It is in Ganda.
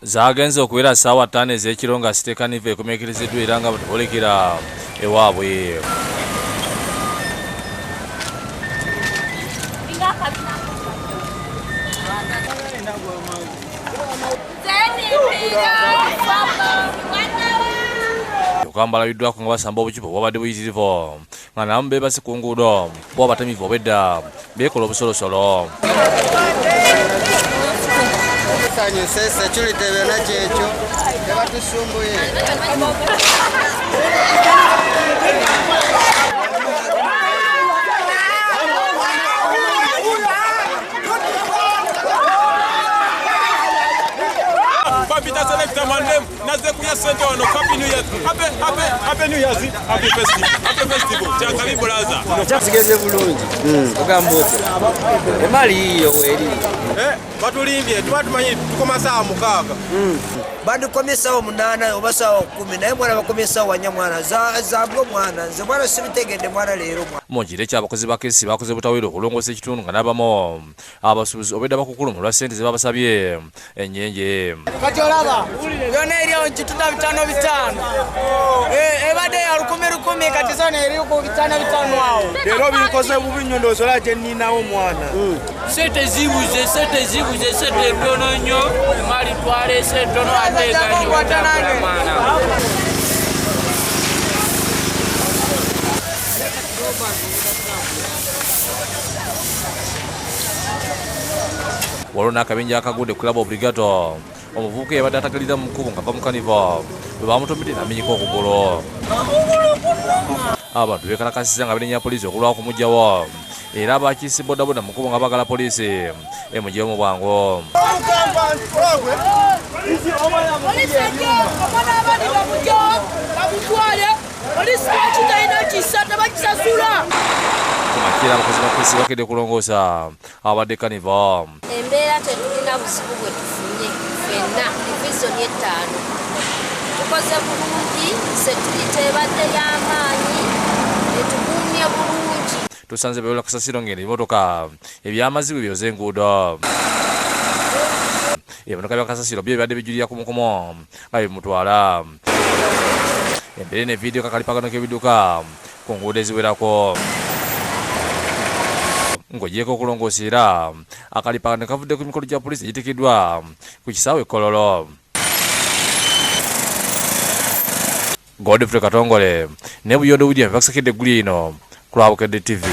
Zaagenze okuwera ssaawa ttaano ez'ekiro nga City Carnival ekomekerezeddwa era nga boolekera ewaabwe. Kyokka mbalabiddwako nga basamba obucupa obwabadde buyitirivu nga namu beebase ku nguudo bo abatamiivu obwedda beekola obusolosolo. Tusanyuse security byonna kyekyo tebatusumbuye. Papita selector my name naze kulya sente wano happy new year happy happy happy new year happy festival happy festival kyakabi bulaza Kigeze bulungi ogamba otya emali yiyo weeri batulimbye tuba tumanyi tukoma saawa 6. Bandikomye saawa 8 oba saawa 10 naye mwana bakomye saawa 4 mwana zabwe mwana nze mwana sibitegedde mwana leero mwana. Mu kiro ekyo abakozi ba KCC bakoze butawera okulongoosa ekitundu nga n'abamu abasuubuzi obwedda bakukkuluma olwa ssente ze babasabye ennyingi. Kati olaba yonna eri awo nkitunda 5 5. Ebadde ya 1000 1000 kati zona eri ku 5 5 awo. Leero binkoze bubi nnyo ndowooza olaba gye nninawo mwana. Ssente zibuze, ssente zibuze, ssente ntono nnyo, emali twaleese ntono ate eganye okutambula mwana. Waliwo n'akabinja akagudde ku Club Obligato. Omuvubuka eyabadde atagalira mu kkubo ng'ava mu Carnival bwe baamutomedde n'amenyeka okugulu. Abantu beekalakasizza nga banenya poliisi okulwawo okumuggyawo era abakiise bodaboda mu kkubo nga baagala poliisi emuggyewo mu bwangu. Poliisi ejje, omwana w'abandi bamugyewo, bamutwale. Poliisi lwaki talina kisa, tebakisasula. Ku makya abakozi ba poliisi bakedde kulongoosa abadde Carnival. Embeera tetulina buzibu bwe tufunye ffenna divizoni 5. Tukoze bulungi, security ebadde y'amaanyi, etukuumye bulungi. Tusanze beewola kasasiro ng'eno ebimotoka eby'amazzi bwe byoza enguudo. Ebimotoka bya kasasiro byo bibadde bijulira ku mukumo nga bimutwala. Embeera eno eviiriddeko akalipagano k'ebidduka ku nguudo eziwerako. Ng'oggyeeko okulongoosa era akalipagano kavudde ku mikolo gya poliisi egiteekeddwa ku kisaawe e Kololo. Godfrey Katongole ne Buyondo William bakusekedde eggulire lino ku lwa Bukedde TV.